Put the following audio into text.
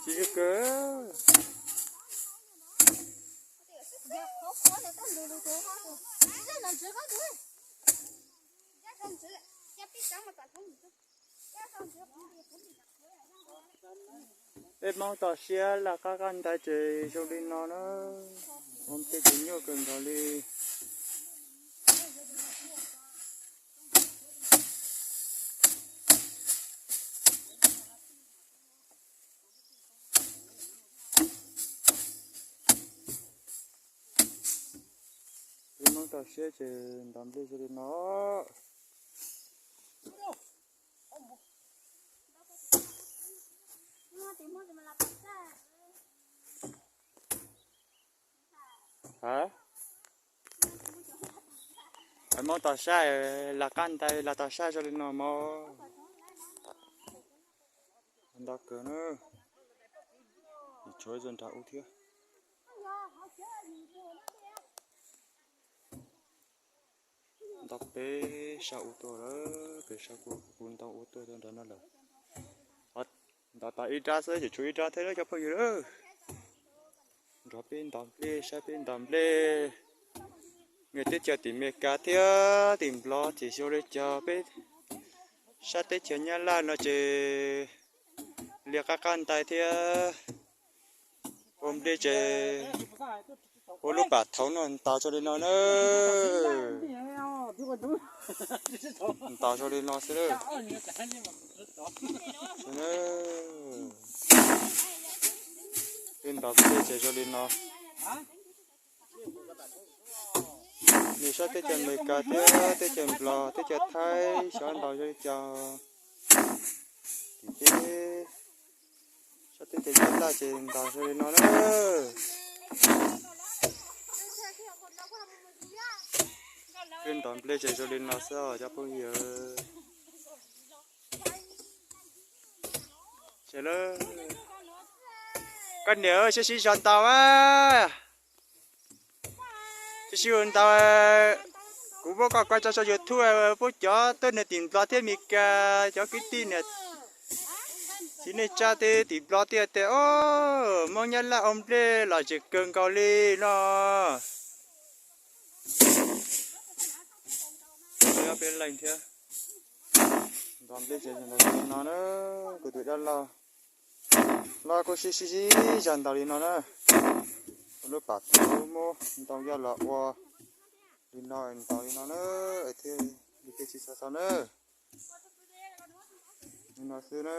Tsis zoo kawg. Peb Hmoob toj siab laj qab qab ntais ces zoo li no na. Ua ntej ces nyuaj kawg nkaus li. Peb Hmoob toj siab ces ntaus nplej zoo li no. Hais Hmoob toj siab, laj qab ntais laj toj siab zoo li no mog. Ntau kawg na. Tshuav zoo nrag ub thiab. Ntau peb sab ub tuaj lawm, peb sab kuj ntau ub tuaj nrag no lawm. Ntau tas ib rab xwb ces tshuav ib rab thiab cov phooj ywg lawm. Nrog peb ntaus nplej, saib peb ntaus nplej. Nws teb chaws tim Meskas thiab tim Nplog ces xyov li cas peb sab teb chaws Nyab Laj no ces liaj qab qab ntais thiab. Ua nplej ces ua lub pam thaum no ntaus zoo li no na. Ntaus zoo li no xwb. Peb ntaus nplej ces zoo li no. Nws sab teb chaws Amelikas thiab teb chaws Nplog, teb chaws Thaib xyov ntaus zoo li cas. Tim peb sab teb chaws Nyab Laj ces ntaus zoo li no na. Peb ntaus nplej ces zoo li no xwb os cov phooj ywg. Koj niam, sib sib zog ntaus a. Sib sib ntaus. Kuv muab koj kuaj tso saum YouTube, pub cov tuaj nrog tim Nplog thiab Meskas, cov kwv tij niam txiv neej tsa tej tim Nplog thiaj tias, o, Hmoob Nyab Laj ua nplej lom zem kawg nkaus li no. Peb leeg thiab. Ntaus nplej ces ntaus li no na, kuv tus dab laug los kuj sib sib sib zog ntaus li no na. Lub pam thaum muab ntoo coj los ua li no, ntaus li no na, thiaj li peb tsis xav xav na. Li no xwb na.